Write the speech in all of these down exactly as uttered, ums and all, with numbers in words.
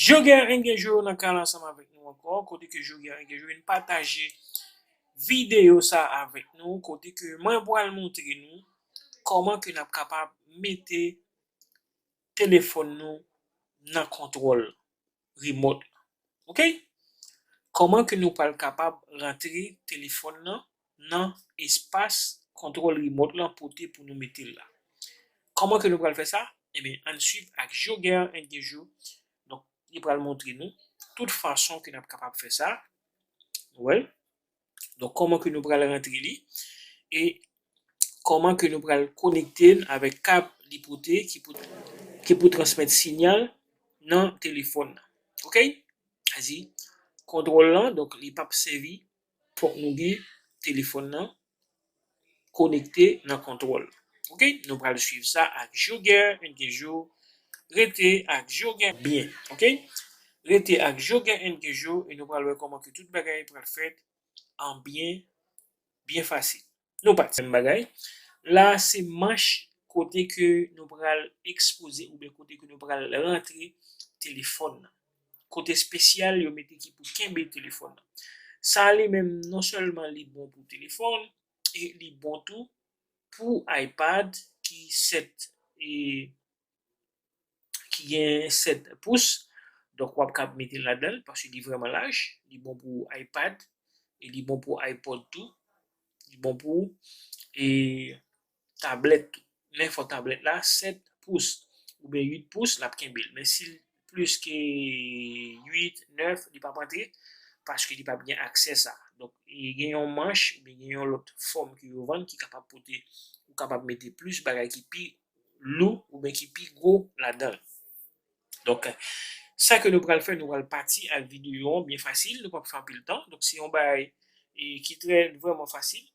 Joger Engejo nan kay la ansanm avèk nou ankò, kote ke Joger Engejo vin pataje videyo sa avèk nou, kote ke mwen pral montre nou kòman ke n ap kapab mete telefòn nou nan kontwòl remote la. Oke? Kòman ke nou pral kapab rantre telefòn nan nan espas kontwòl remote lan pote pou nou mete l la? Kòman ke nou pral fè sa? Ebyen, ann swiv ak Joger Engejo. Donk, li pral montre nou tout fason ke n ap kapab fè sa. Ou wè l? Donk, kòman ke nou pral rantre li e kòman ke nou pral konekte l avèk kab li pote ki pou, ki pou transmèt siyal nan telefòn nan. Oke? Sa di, kontwòl lan, donk, li p ap sèvi, fòk nou gen telefòn nan konekte nan kontwòl. Oke? Nou pral swiv sa ak Joger Engejo. Rete ak Joger byen. Oke? Rete ak Joger Engejo e nou pral wè kòman ke tout bagay pral fèt an byen, byen fasil. Nou pati. Menm bagay. La, se manch kote ke nou pral ekspoze oubyen kote ke nou pral rantre telefòn nan. Kote espesyal yo mete ki pou kenbe telefòn nan. Sa li menm non sèlman li bon pou telefòn, e li bon tou pou iPad ki sèt, e, ki gen sèt pous. Donk, w ap kab mete l ladan l paske li vrèman laj. Li bon pou iPad e li bon pou iPod tou. Li bon pou, e, tablèt tou. Men fò tablèt la sèt pous oubyen uit pous, l ap kenbe l. Men si l plis ke uit, nèf, li p ap antre paske li p ap gen aksè sa. Donk, e, gen yon manch oubyen gen yon lòt fòm ke yo vann ki kapab pote, ou kapab mete plis bagay ki pi lou oubyen ki pi gwo ladan l. Donk, sa ke nou pral fè, nou pral pati ak videyo an byen fasil, nou p ap fè anpil tan. Donk, se yon bagay, e, ki trè vrèman fasil.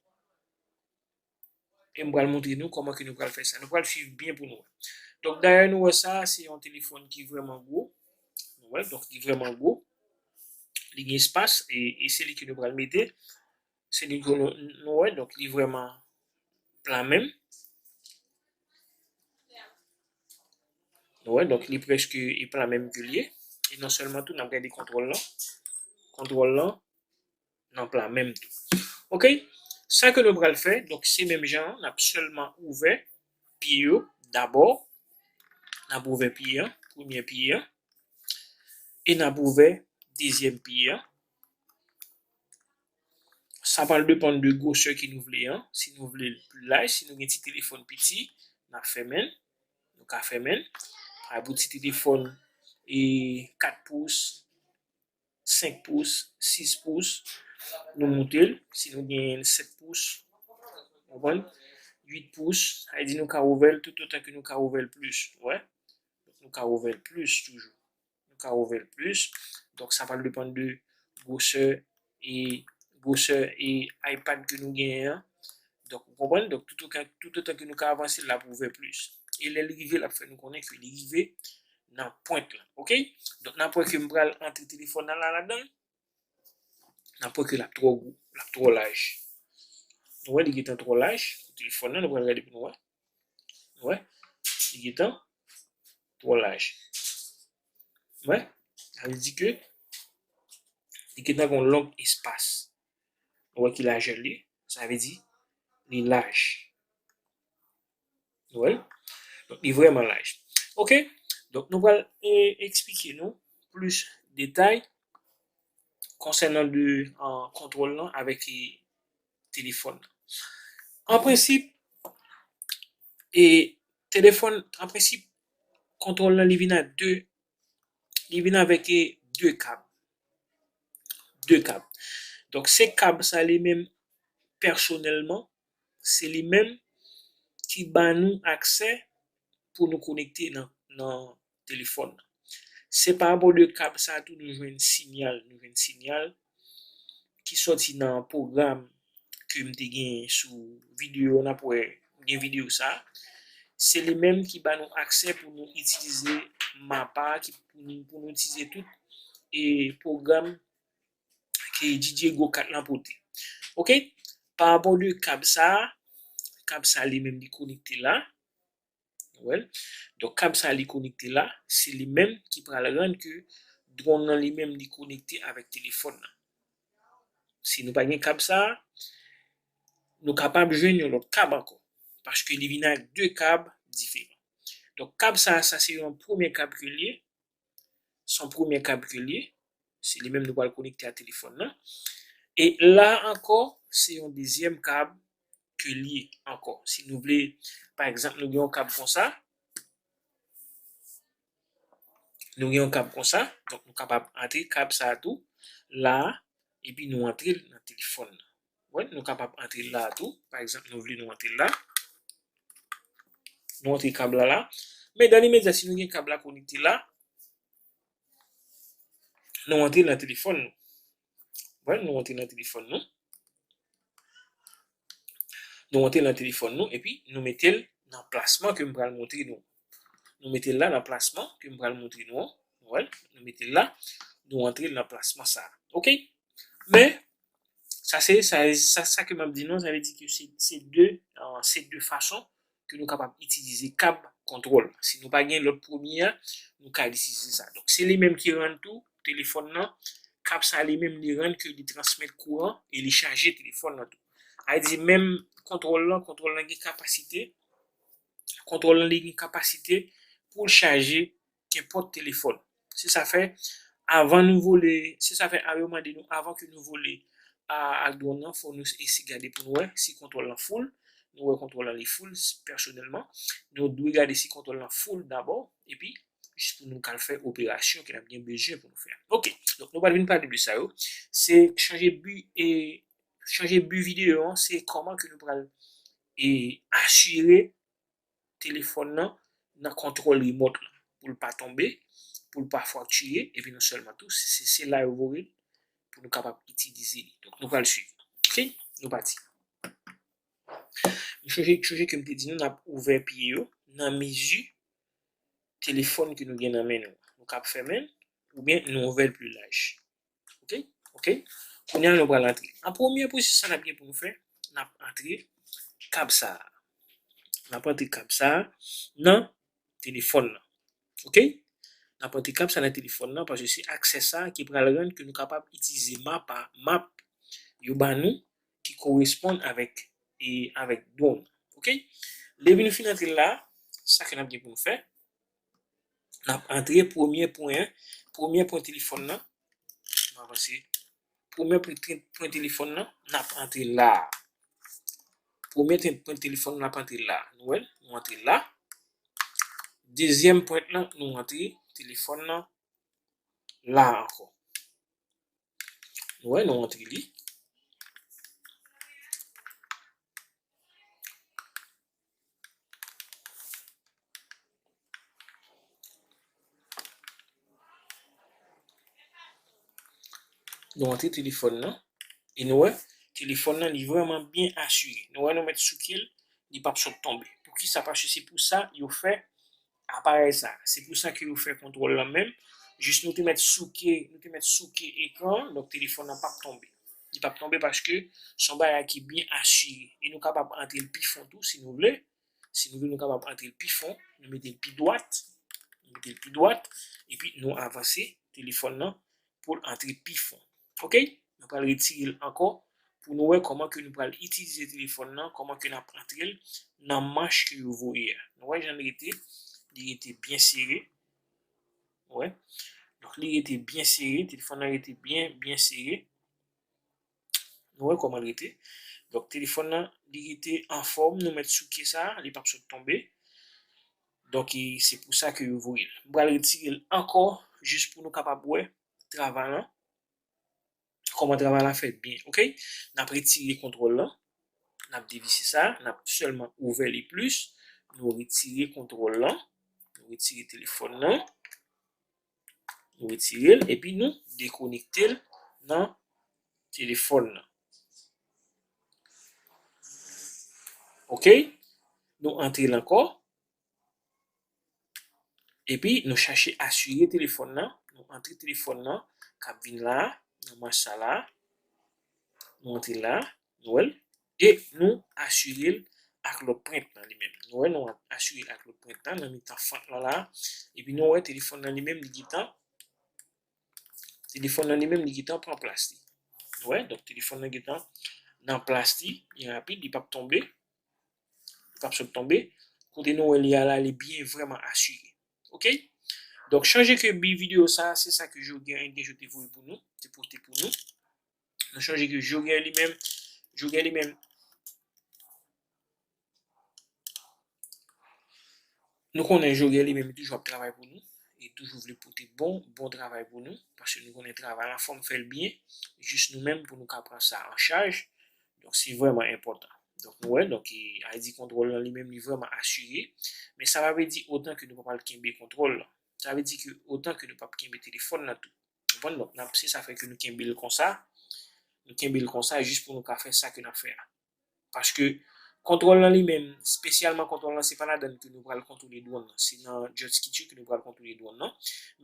E m pral montre nou kòman ke nou pral fè sa. Nou pral swiv byen pou nou wè. Donk, dayè, nou wè sa, se yon telefòn ki vrèman gwo. Nou wè, donk, li vrèman gwo. Li gen espas, e, e se li ke nou pral mete. Se li ke nou, nou wè, donk, li vrèman pla menm. Nou wè, donk, li prèske e pla menm ke l ye. E non sèlman tou, n ap gade kontwòl lan. Kontwòl lan, nan pla menm tou. Oke? Sa ke nou pral fè, donk, se menm jan an, n ap sèlman ouvè pye yo dabò. N ap ouvè pye an, premye pye an. E n ap ouvè dezyèm pye an. Sa pral depann de gwosè ke nou vle an. Si nou vle l pi laj, si nou gen ti telefòn piti, n ap fèmen l. Nou ka fèmen l. Pa pou ti telefòn e kat pous, senk pous, sis pous, nou moute l. Si nou gen sèt pous, w konprann? Uit pous, sa vle di nou ka ouvè l toutotan ke nou ka ouvè l plis. Wè? Nou ka ouvè l plis toujou. Nou ka ouvè l plis. Donk, sa pral depann de gwosè e, gwosè e iPad ke nou genyen an. Donk, ou konprann? Donk, toutotan, toutotan ke nou ka avanse, l ap ouvè plis. E lè l rive, l ap fè nou konnen ke li rive nan pwent la. Oke? Donk, n ap wè ke m pral antre telefòn nan la, ladan l. N ap wè ke l ap twò gwo, l ap twò laj. Nou wè, li gentan twò laj. Telefòn nan, nou pral gade pou nou wè. Nou wè, li gentan twò laj. Wè, sa vle di ke li gentan gen yon long espas. Nou wè ki lajè l ye, sa vle di li laj. Nou wè l? Donk, li vrèman laj. Oke? Donk, nou pral, e, eksplike nou plis detay konsènan de, e, kontwòl lan avèk, e, telefòn nan. An prensip, e, telefòn, an prensip, kontwòl lan, li vin ak de, li vin avèk, e, de kab. De kab. Donk, se kab sa li menm, pèsonèlman, se li menm ki ba nou aksè pou nou konekte nan, nan telefòn nan. Se pa rapò de kab sa tou nou jwenn siyal, nou jwenn siyal ki sòti nan pwogram ke m te gen sou videyo, n ap wè, gen videyo sa. Se li menm ki ba nou aksè pou nou itilize mapa, ki, pou nou, pou nou itilize tout, e, pwogram ke Didier Gocat lan pote. Oke? Pa rapò de kab sa, kab sa li menm li konekte la. Ou wè l? Donk, kab sa li konekte la, se li menm ki pral rann ke Drone nan li menm, li konekte avèk telefòn nan. Si nou pa gen kab sa a, nou kapab jwenn yon lòt kab ankò, paske li vin ak de kab diferan. Donk, kab sa a, sa se yon premye kab ke l ye. Se yon premye kab ke l ye. Se li menm nou pral konekte a telefòn nan. E la ankò, se yon dezyèm kab ke l ye ankò. Si nou vle, pa egzanp, nou gen yon kab konsa. Nou gen yon kab konsa. Donk, nou kapab antre kab sa a tou la a, epi nou antre l nan telefòn nan. Wè, nou kapab antre l la a tou. Pa egzanp, nou vle nou antre l la. Nou antre kab la la. Men dan limedya, si nou gen kab la konekte la, nou antre l nan telefòn nou. Wè, nou antre l nan telefòn nou. Nou antre l nan telefòn nou, epi nou mete l nan plasman ke m pral montre nou. Nou mete l la nan plasman ke m pral montre nou an. Wè, nou mete l la, nou antre l nan plasman sa a. Oke? Men, sa se, sa, sa, sa ke m ap di nou, sa vle di ke se, se de, euh, se de fason ke nou kapab itilize kab kontwòl. Si nou pa gen lòt premye a, nou ka itilize sa. Donk, se li menm ki rann tou telefòn nan. Kab sa li menm li rann ke li transmèt kouran e li chaje telefòn nan tou. Sa vle di menm kontwòl lan, kontwòl lan gen kapasite, kontwòl lan li gen kapasite pou l chaje kenpòt telefòn. Se sa fè, avan nou vole, se sa fè a yo mande nou, avan ke nou vole a, ak drone nan, fò nou esi gade pou nou wè si kontwòl lan full. Nou wè kontwòl lan li full, pèsonèlman. Nou dwe gade si kontwòl lan full dabò, epi jis pou nou ka al fè operasyon ke n ap gen bezwen pou nou fè. Oke, donk nou pral vin pale de sa yo. Se chanje bi, e, chanje bi videyo an, se kòman ke nou pral, e, asire telefòn nan nan kontwòl remòt lan, pou l pa tonbe, pou l pa fraktire, epi non sèlman tou, se, se, se la yo voye l pou nou kapab itilize li. Donk, nou pral swiv. Oke? Nou pati. Nou sonje, sonje ke m te di nou, n ap ouvè pye yo nan mezi telefòn ke nou gen nan men nou. Nou kab fèmen l, oubyen nou ouvè l pli laj. Oke? Oke? Kounye a, nou pral antre. An premye pwosesis sa n ap gen pou nou fè, n ap antre kab sa a. N ap antre kab sa a nan telefòn nan. Oke? N ap antre kab sa nan telefòn nan, paske se aksè sa a ki pral rann ke nou kapab itilize map a, map yo ba nou ki koresponn avèk, e, avèk drone. Oke? Depi nou fin antre la, sa ke n ap gen pou nou fè, n ap antre premye pwen an, premye pwen telefòn nan. M avanse. Premye pwen, pwen telefòn nan, n ap antre la. Premye te-, pwen telefòn nan, n ap antre la. Nou wè l? Nou antre la. Dezyèm pwen lan, nou antre telefòn nan la ankò. Nou wè, nou antre li. Nou antre telefòn nan. E nou wè, telefòn nan, li vrèman byen asire. Nou wè, nou mèt souke l, li p ap sot tonbe. Poukisa? Paske se pou sa yo fè aparèy sa. Se pou sa ke yo fè kontwòl lan menm. Jis nou te mèt souke, nou te mèt souke ekran an, donk telefòn nan p ap tonbe. Li p ap tonbe paske se yon bagay ki byen asire. E nou kapab antre l pi fon tou, si nou vle. Si nou vle, nou kapab antre l pi fon, nou mete l pi dwat, nou mete l pi dwat, epi nou avanse telefòn nan pou l antre pi fon. Oke? Nou pral retire l ankò pou nou wè kòman ke nou pral itilize telefòn nan, kòman ke n ap antre l nan manch ke yo voye a. Nou wè jan l rete, li rete byen sere. Wè. Donk, li rete byen sere, telefòn nan rete byen, byen sere. Nou wè kòman l rete. Donk, telefòn nan, li rete anfòm, nou mèt souke sa, li p ap sot tonbe. Donk, e, se pou sa ke yo voye l. M pral retire l ankò, jis pou nou kapab wè travay lan, kòman travay la fèt byen, oke? N ap retire kontwòl lan, n ap devise sa, n ap sèlman ouvè li plis, nou retire kontwòl lan, nou retire telefòn nan, nou retire l, epi nou dekonekte l nan telefòn nan. Oke? Nou antre l ankò. Epi, nou chache asire telefòn nan. Nou antre telefòn nan k ap vin la, nan manch sa la. Nou antre la, nou wè l. E nou asire l ak lòt pwent lan li menm. Nou wè, nou asire l ak lòt pwent lan nan mitan fant lan la. Epi nou wè telefòn nan li menm, li gentan Telefòn nan li menm, li gentan pran plas li. Ou wè, donk telefòn nan gentan nan plas li, li rapid, li p ap tonbe. Li p ap sot tonbe. Kote nou wè li a la, li byen vrèman asire. Oke? Donk, chonje ke bi videyo sa, se sa ke Joker N K Joe te voye pou nou, te pote pou nou. Nou chonje ke Joker li menm, Joker li menm, nou konnen Joker li menm, li toujou ap travay pou nou, e toujou vle pote bon, bon travay pou nou, paske nou konnen travay la, fò n fè l byen, jis nou menm pou nou ka pran sa an chaj. Donk, se vrèman enpòtan. Donk, nou wè, donk, e, a di kontwòl lan li menm, li vrèman asire, men sa pa vle di otan ke nou pa pral kenbe kontwòl lan. Sa vle di ke otan ke nou p ap kenbe telefòn lan tou. Konprann? Donk, n ap, se sa fè ke nou kenbe l konsa. Nou kenbe l konsa jis pou nou ka fè sa ke n ap fè a. Paske kontwòl lan li menm, espesyalman kontwòl lan, se pa ladan l ke nou pral kontwole dwòn nan. Se nan jet ski ke nou pral kontwole dwòn nan.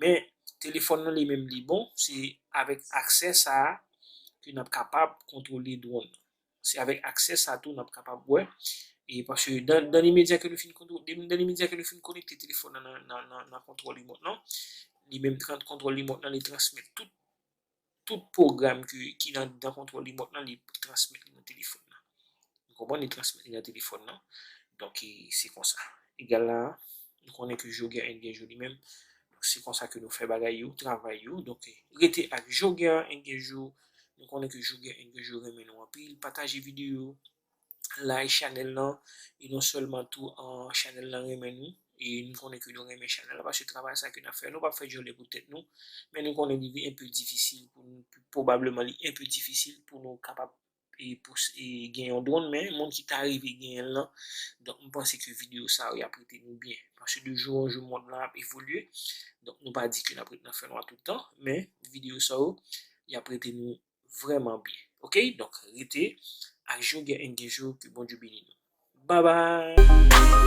Men, telefòn nan li menm, li bon, se avèk aksè sa a ke n ap kapab kontwole dwòn nan. Se avèk aksè sa tou n ap kapab wè. E paske dan, dan limedya ke nou fin kontwo-, dan limedya ke nou fin konekte telefòn nan, nan, nan, nan, nan kontwòl remòt nan, li menm tran-, kontwòl remòt nan, li transmèt tout, tout pwogram ke, ki nan, nan kontwòl remòt nan, li transmèt li nan telefòn nan. Ou konprann? Li transmèt li nan telefòn nan. Donk, e, se konsa. Egal la, nou konnen ke Joker N K Joe li menm. Donk, se konsa ke nou fè bagay yo, travay yo. Donk, e, rete ak Joker N K Joe. Nou konnen ke Joker N K Joe renmen nou anpil. Pataje videyo, like chanèl lan, e non sèlman tou, an, chanèl lan renmen nou, e nou konnen ke nou renmen chanèl lan, paske travay sa ke n ap fè, nou p ap fè djòlè pou tèt nou, men nou konnen li enpe difisil pou nou, pwobableman li enpe difisil pou nou kapab, e, pou, e, gen yon dwòn, men moun ki ta rive genyen l lan, donk m panse ke videyo sa yo y ap rete nou byen, paske de jou an jou mond lan ap evolye, donk nou pa di ke n ap ret nan fènwa tout tan, men videyo sa yo, y ap rete nou vrèman byen. Oke? Donk, rete ak Joker N K Joe, ke Bondye beni nou. Bye bye!